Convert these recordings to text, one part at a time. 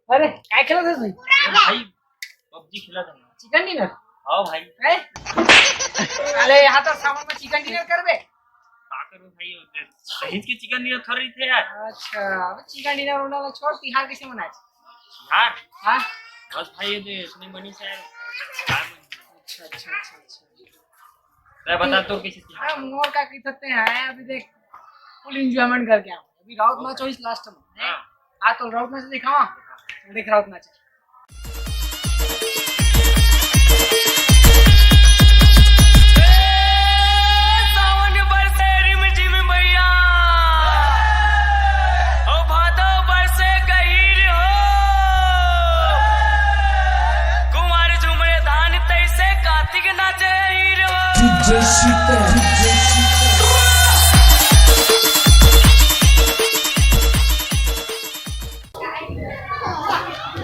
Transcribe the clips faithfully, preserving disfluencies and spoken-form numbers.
अरे, काय खेलत हस भाई? अरे भाई, पबजी खेलत हस ना? Chicken dinner? हाँ भाई। हैं? अरे, यहाँ तो सावन में चिकन डिनर करबे? का करबे भाई, दहेज के चिकन डिनर थोड़ी थे यार। अच्छा, अब चिकन डिनर उनर छोड़, तिहार कैसे मनाए? तिहार? हाँ? बस भाई, ये दे, इतनी मनी से यार। अच्छा, अच्छा, अच्छा, अच्छा। तै बता, तोर कैसे तिहार? अरे, मोर का की सकते हैं, अभी देख, फुल एंजॉयमेंट करके आऊँ। अभी राउत नाच होइस लास्ट में। हाँ। आ तो राउत नाच दिखावा। देख राउत नाच। सावन बरसे रिमझिम मैया, ओ भादो बरसे गहीर हो। कुंवर झूमे धान तैसे कार्तिक नाचे हीर हो। जय सीता, जय सीता।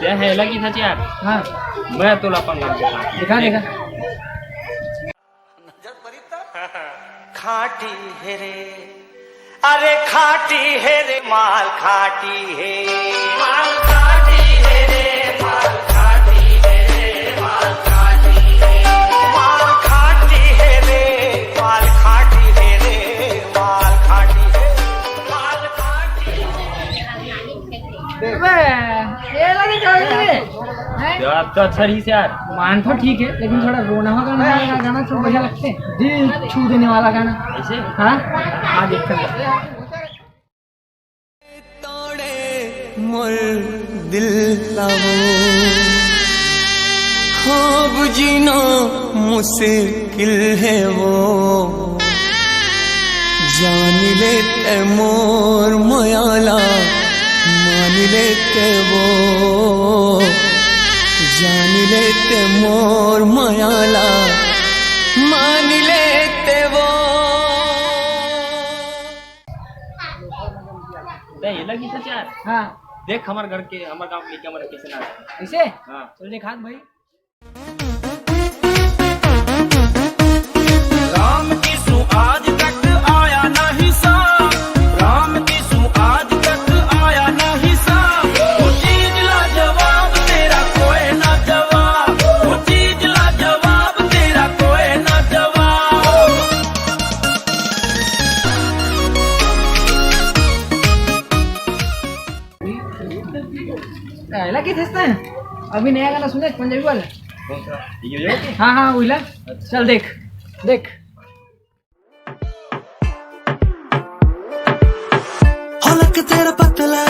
ये है लगी था यार। हाँ। मैं तो लापन लग गया। दिखा, दिखा। खाटी है रे, अरे खाटी है रे, माल खाटी है। माल खाटी है रे, माल खाटी है रे, माल खाटी है। माल खाटी है रे, माल खाटी है रे, माल खाटी है, माल खाटी है। अबे, ये लगे क्या है? हैं? यार, अब तो अच्छा रही से यार। मान तो ठीक है, लेकिन थोड़ा रोना हुआ गाना, गाना थोड़ा बढ़िया लगते हैं। दिल छू देने वाला गाना। ऐसे? हाँ? हाँ, देखते हैं। तोड़े मोर दिल ला वो, ख्वाब जीना मुश्किल है वो। जान लेते मोर मयाला, मान लेते वो। जान लेते मोर मयाला, मान लेते वो। दे, ये लगी था यार। हाँ। देख हमारे घर के, हमारे गांव के लड़के हमारे कैसे नाच रहे हैं। ऐसे? हाँ। चल दिखा भाई। राम यीशु आज तक आया नहीं सा, राम यीशु आज तक आया नहीं सा। वो चीज लाजवाब तेरा कोई ना जवाब, वो चीज लाजवाब तेरा कोई ना जवाब। पहला की थेस्ता है? अभी नया गाना सुने पंजाबी वाला। कौन सा? ये, ये? हाँ, हाँ, वहीला। चल देख, देख। हलक तेरा पतला,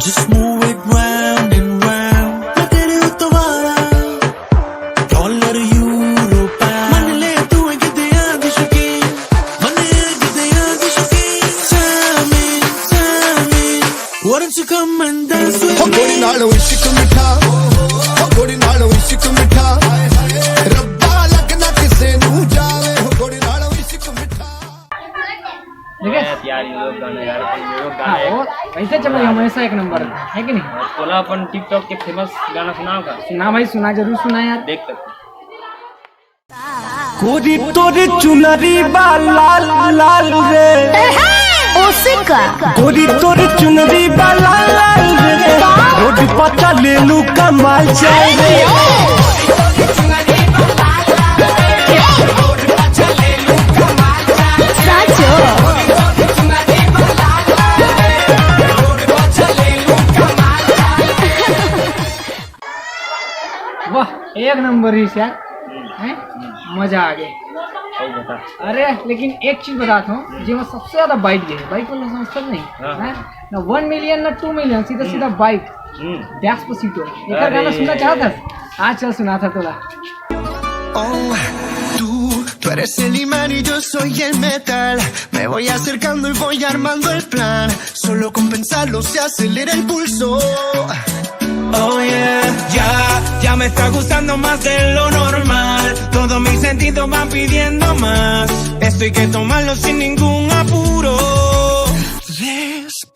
just move it round and round। मैं तेरे उतवारा, डॉलर यूरो पाउंड। मान ले तू एक दया दिशकी, मन एक दया दिशकी। सामी, सामी, why don't you come and dance with me? हो गोरी नाल इश्क मिठा, हो गोरी नाल इश्क मिठा। रब्बा लगना किसे नू जावे, हो गोरी नाल इश्क मिठा। ठीक है? यार, ये लोग गाना यार, ये लोग गाना हाँ, है। वो वैसे चलो, हमेशा एक नंबर है कि नहीं? और बोला अपन TikTok के फेमस गाना सुनाओ का? सुना भाई, सुना, जरूर सुना यार। देख सकते हैं। गोरी तोर चुनरी बा लाल लाल रे। ओसे का? गोरी तोर चुनरी बा लाल लाल रे। रोड पर चले लू कमाल चाय रे। साचो। वाह, एक नंबर ही यार। हम्म। हैं? हम्म। मजा आ गया। और बता। अरे, लेकिन एक चीज बताता हूँ, हम्म। जेमा सबसे ज्यादा बाइट गए है, बाइट बोलना समझता नहीं, हाँ, हैं? हाँ। ना वन मिलियन, ना टू मिलियन, सीधा, हम्म। सीधा बाइट। हम्म। Despacito। एक बार गाना अरे। सुनना चाहता है? आज चल सुनाथंव तोला। Oh, tú, tú eres el imán y yo soy el metal. Me voy acercando y voy armando el plan. Solo con pensarlo se acelera el pulso. Oh yeah, ya, ya me está gustando más de lo normal. Todos mis sentidos van pidiendo más. Esto hay que tomarlo sin ningún apuro.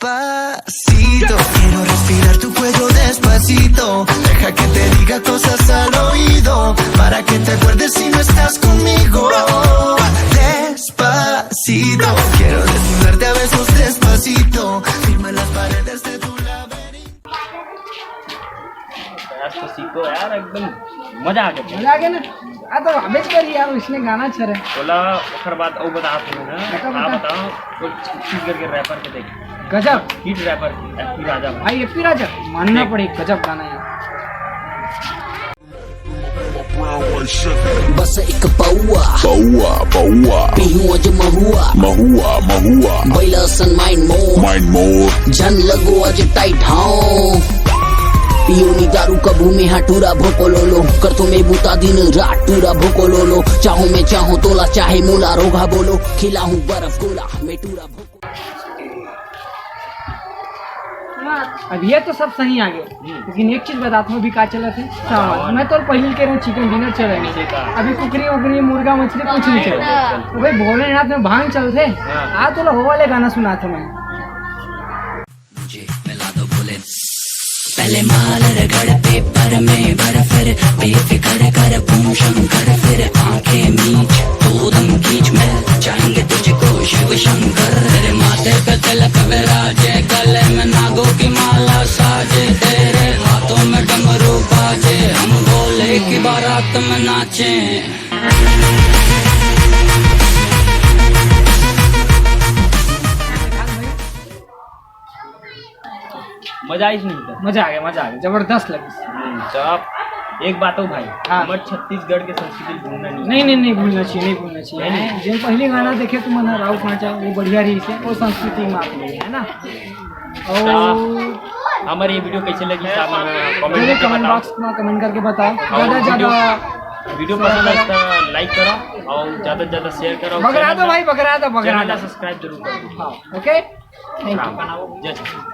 Despacito, quiero respirar tu cuello despacito. Deja que te diga cosas al oído para que te acuerdes si no estás conmigo. Despacito, quiero desnudarte a besos despacito. Firma las paredes de tu laberinto. आज तो सीखो यार, एकदम मजा आ गया। मजा आ गया ना? आ तो अबे कर यार, इसने गाना अच्छा रहे। बोला, ओकर बाद और बता तुम्हें ना। बता, हाँ, बता। बताओ, वो छत्तीसगढ़ के रैपर के देख। गजब। हिट रैपर, एफपी राजा। भाई, एफपी राजा, मानना देख। पड़े, गजब गाना है। बस एक पौआ, पौआ, पौआ। पीहूं आज महुआ, महुआ, महुआ। बैला सन mind more, mind more। झन लगो आज tight, हाँ। पीहूं नी दारू कभू में, हाँ, टूरा भोको लोलो। करथों में बूता दिन रात, टूरा भोको लोलो। चाहूं मैं चाहूं तोला, चाहे मोला रोगहा बोलो। खिलाहूं बर्फ गोला, मैं टूरा भोको। अब ये तो सब सही आ गए, हम्म। लेकिन एक चीज बताता हूँ, अभी का चलत हे? सावन। सावन। मैं तो पहले कह रहा हूँ, chicken dinner चलेगा। ठीक है। अभी कुकरी उकरी, मुर्गा मछली कुछ नहीं चलेगा। हाँ। तो भाई, भोलेनाथ में भांग चलथे। हाँ। आ, तोला वो वाले गाना सुनाथंव मैं। मुझे मिला दो बोले। पहले माल रगड़ paper में भर, फिर बेफिक्र कर boom शंकर, फिर आंखें मीच, दो दम खींच, मिल जाएंगे तुझको शिव शंकर। तेरे माथे पे तिलक विराजे, गले में नागों की माला साजे, तेरे हाथों में डमरू बाजे, हम भोले की बारात में नाचें। मजा आइस नहीं था? मजा आ गया, मजा आ गया, जबरदस्त लगिस। हम्म, तो आप एक बात हो भाई, हाँ। हमर छत्तीसगढ़ के संस्कृति भूलना नहीं। नहीं, नहीं, नहीं भूलना चाहिए, नहीं भूलना चाहिए। नहीं। जो पहली गाना देखे तुमन ह राउत नाचा, वो बढ़िया रहिस हे, वो संस्कृति में आप लोग है ना। और तो हमारे ये video कैसे लगी, आप comment करके comment बताओ। Box में comment करके बताओ। और ज्यादा video, ज्यादा video पसंद आए तो like करो और ज्यादा से ज्यादा share करो। बगरा दो भाई, बगरा दो, बगरा दो। Channel को subscribe जरूर करो। हाँ, OK, thank you। राम। जय श्री कृष्ण।